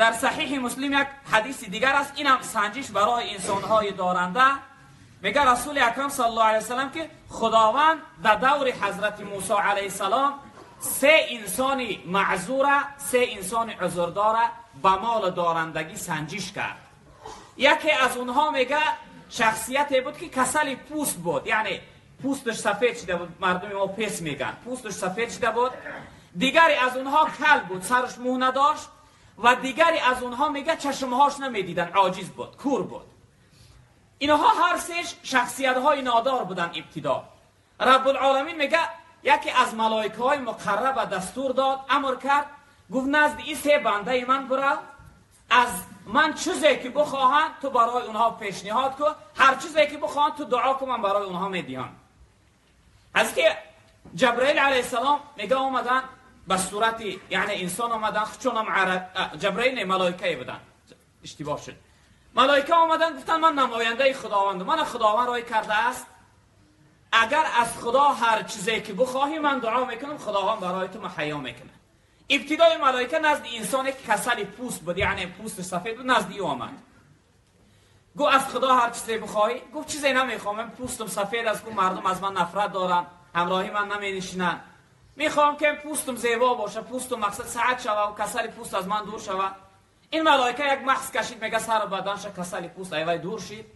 در صحیح مسلم یک حدیث دیگر است، اینم سنجش برای انسانهای دارنده. میگه رسول اکرم صلی الله علیه وسلم که خداوند در دور حضرت موسی علیه السلام سه انسان معذوره، سه انسان عذرداره به مال دارندگی سنجش کرد. یکی از اونها میگه شخصیتی بود که کسل پوست بود، یعنی پوستش سفید شده بود، مردم ما پس میگن، پوستش سفید شده بود. دیگری از اونها کل بود، سرش مو نداشت. و دیگری از اونها میگه چشمهاش نمیدیدن، عاجز بود، کور بود. اینها هر سهش شخصیت های نادار بودن ابتدا. رب العالمین میگه یکی از ملائکه های مقرب دستور داد، امر کرد، گفت نزد این سه بنده من برو، از من چیزی که بخواهند تو برای اونها پیشنهاد کن، هر چیزی که بخواهند تو دعا کن، من برای اونها میدیم. از که جبرئیل علیه السلام میگه اومدن به صورت یعنی انسان آمدن، چون عرب جبرئیل نه ملائکه بودن، اشتباه شد. ملائکه آمدن گفتن من نماینده خداوندم، من خداوند رای کرده است، اگر از خدا هر چیزی که بخواهی من دعا میکنم، خداوند برای تو مهیا میکنه. ابتدای ملائکه نزد انسانی که کسل پوست بود، یعنی پوست سفید بود، نزد او آمد. گفت از خدا هر چیزی بخواهی؟ گفت چیزی نمیخوام، من پوستم سفید است، گفت مردم از من نفرت دارن، همراهی من نمینشینن، میخوام که پوستم زیبا باشه، پوستم مقصد سعد شوه و کسل پوست از من دور شوه. این ملائکه یک محض کشید، میگه سر بدنش کسل پوست ایوای دور شید.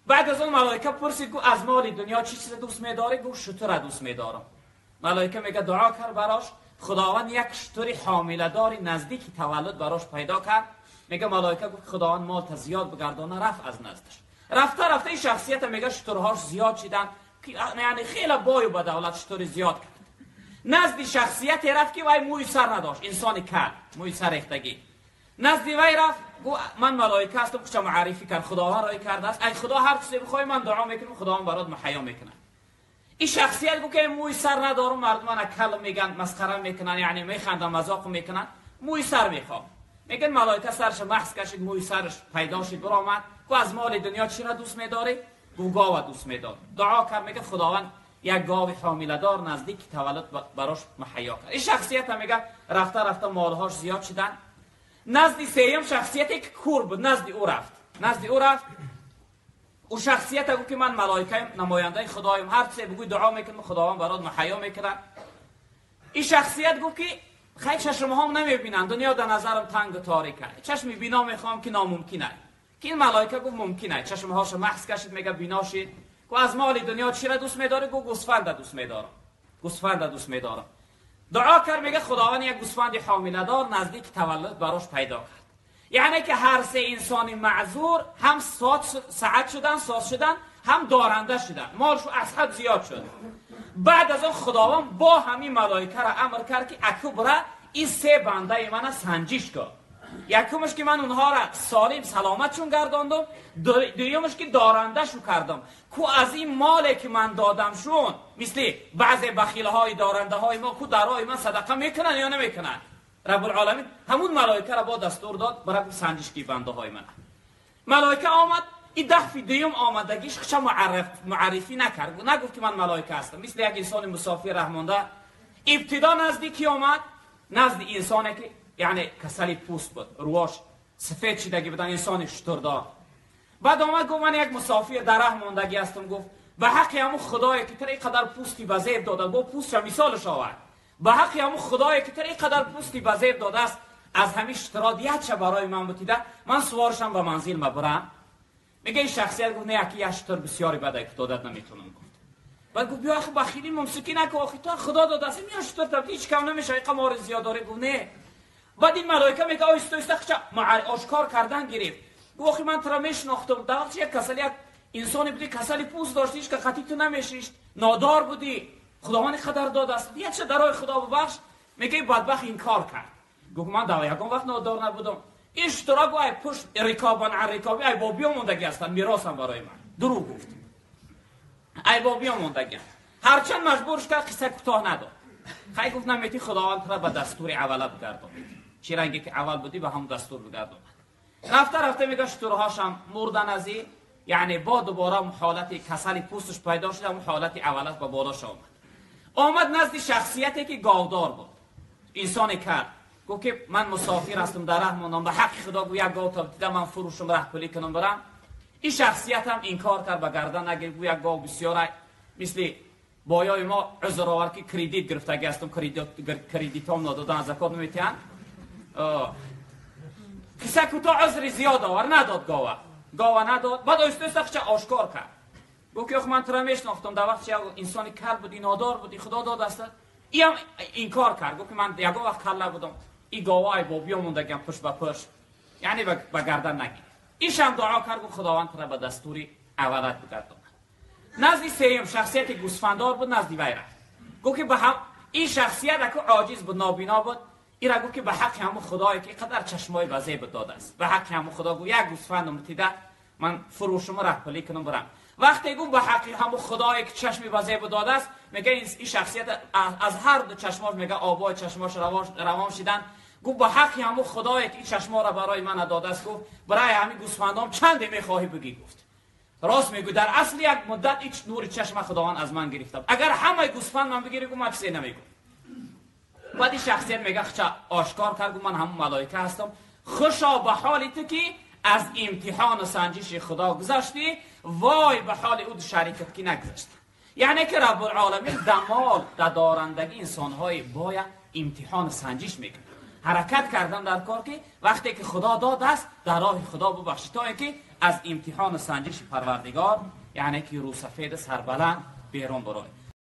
بعد از اون ملائکه پرسید، گفت از مال دنیا چی چیز دوست میداری؟ گفت شتر دوست میدارم. ملائکه میگه دعا کرد براش، خداوند یک شتر حامله دار نزدیک تولد براش پیدا کرد. میگه ملائکه گفت خداوند مال تا زیاد بگردانه، رفت از نزدش. رفته رفته این شخصیت میگه شترهاش زیاد شدن، یعنی خیلی بای و بدولت شتر زیاد کرد. نزد شخصیت رفت که وای موی سر نداشت، انسان کل، موی سر ریختگی. نزد وی رفت، گفت من ملائکه هستم، که معرفی کرد، خداوند رای کرده است، ای خدا هر چیزی بخوای من دعا میکنم، خداوند برات مهیا میکنه. این شخصیت گفت که موی سر ندارم، مردم من کل میگن، مسخره میکنن، یعنی میخندن، مذاق میکنن، موی سر میخوام. میگن ملائکه سرش محض کشید، موی سرش پیدا شد، برآمد. گفت از مال دنیا چی را دوست میداری؟ گفت گاو دوست میدارم. دعا کرد، میگه خداوند یک گاو حامله دار نزدیک تولد براش مهیا کرد. این شخصیت هم میگه رفته رفته مالهاش زیاد شدن. نزد سیم شخصیتی که کور بود، نزد او رفت. نزد او رفت. او شخصیت گفت که من ملائکه نماینده خدایم، هر چیزی بگوی دعا میکنم، خداوند برات مهیا میکنه. این شخصیت گفت که خیلی چشمهام نمیبینن، دنیا در نظرم تنگ و تاریکه، چشم بینا میخوام که ناممکنه. که این ملائکه گفت ممکنه. چشمهاشو محض کشید، میگه بینا شید. گفت از مال دنیا چی را دوست میداری؟ گفت گوسفند دوست میدارم، گوسفند دوست میدارم. دعا کرد، میگه خداوند یک گوسفند حامله دار نزدیک تولد براش پیدا کرد. یعنی که هر سه انسان معذور هم سعد شدن، ساز شدن، هم دارنده شدن، مالش از حد زیاد شد. بعد از آن خداوند با همین ملائکه را امر کرد که اکو بره این سه بنده من سنجش کن. یکمش که من اونها را سالم سلامتشون گرداندم، دویمش که دارنده شو کردم، کو از این مالی که من دادم شون، مثل بعض بخیله های دارنده های ما کو درای من صدقه میکنن یا نمیکنن. رب العالمین همون ملائکه را با دستور داد برای سنجش کی بنده های من. ملائکه آمد، این دفعه دویم آمدگیش خودش معرفی نکرد، نگفت که من ملائکه هستم. مثل یک انسان مسافر رحمانده ابتدا نزدیکی آمد، نزد انسانی که یعنی کسلی پوست بود، رواش سفید شدگی بودن، انسان شتردار. بعد آمد گفت من یک مسافر در ره ماندگی هستم. گفت به حق همون خدایی که تر اینقدر پوستی به زیب داده، گفت پوست را مثالش آورد، به حق همون خدایی که تر اینقدر پوستی به زیب داده است، از همین شترات یک برای من بتیده، من سوارشم به منزل مبرم. میگه این شخصیت گفت نه، یکی یک شتر بسیاری بده که دادت نمیتونم. گفت بعد گفت بیا آخه بخیلی ممسکی نکن، آخه تو خدا داده است، میاد شتر تا هیچ کم نمیشه، اینقدر مار زیاد داره. گفت نه. بعد این ملائکه میگه آیسته آیسته خچ آشکار کردن گرفت. گفت آخه من تو را میشناختم، در وقت یک کسلی یک انسانی بودی، کسلی پوست داشتی، هیچ که خطی تو نمیشیشت، نادار بودی، خداوند قدر داده است، یه چه درای خدا ببخش. میگه بدبخت این کار کرد. گفت من در یکم وقت نادار نبودم. این اشترا گفت ای پشت رکابان رکابی ای بابیا موندگی هستن، میراثم برای من. دروغ گفت. ای بابیا موندگی. هرچند مجبورش کرد قصه کوتاه نداد. خیلی گفت نمیتی خداوند را به دستور اوله بگردانید. چی رنگی که اول بودی به هم دستور بگرداند. رفته رفته میگه شترهاش هم مردن از این، یعنی با دوباره حالت کسل پوستش پیدا شد، اون حالت اولش به بالاش آمد. آمد نزد شخصیتی که گاودار بود، انسان کرد. گفت که من مسافر هستم، در ره ماندم، به حق خدا گو یک گاو تا دیدم من فروشم ره پلی کنم برم. این شخصیت هم انکار کرد، به گردن نگرفت. گو یک گاو بسیار مثل بایای ما عذر آورد که کریدیت گرفتگی هستم، کریدیت هم ندادن، زکات نمیتین. قصه کوتاه عذر زیاد آورد، نداد گاوه، گاوه نداد. بعد آیسته آیسته خودش آشکار کرد. گفت که من تو را میشناختم، در وقت یک انسان کل بودی، نادار بودی، خدا داد است. این هم انکار کرد، گفت که من یگان وقت کل نبودم، این گاوه ای بابی موندگم پشت به پشت، یعنی به گردن نگیر. ایش هم دعا کرد، گفت خداوند تو را به دستوری عوضت بگرداند. نزد سیم شخصیت گوسفندار بود، نزد وی رفت. گفت که به هم این شخصیت که عاجز بود، نابینا بود، این را گفت که به حق همون خدایی که قدر چشمای وزی بود داده است، به حق همون خدا گفت یک گوسفندم تیده من فروشم را پلی کنم برم. وقتی گفت به حق همون خدایی که چشمی وزی بود داده است، میگه این شخصیت از هر دو چشماش میگه آبای چشماش روان شدن. گفت به حق همون خدایی که این چشما را برای من داده است، گفت برای همین گوسفندام چند میخواهی بگی؟ گفت راست میگو، در اصل یک مدت هیچ نور چشم خداوند از من گرفته، اگر همه گوسفند من بگیری گفت من چیزی نمیگم. بعد این شخصیت میگه خچه آشکار کرد، گفت من همون ملائکه هستم، خوشا به حال تو که از امتحان و سنجش خدا گذشتی، وای به حال او شریکت که نگذشت. یعنی که رب العالمین دمال در دارندگی انسانهای باید امتحان و سنجش میکنه. حرکت کردن در کار که وقتی که خدا داد است در راه خدا ببخشی، تا اینکه از امتحان و سنجش پروردگار یعنی که رو سفید سربلند بیرون برای.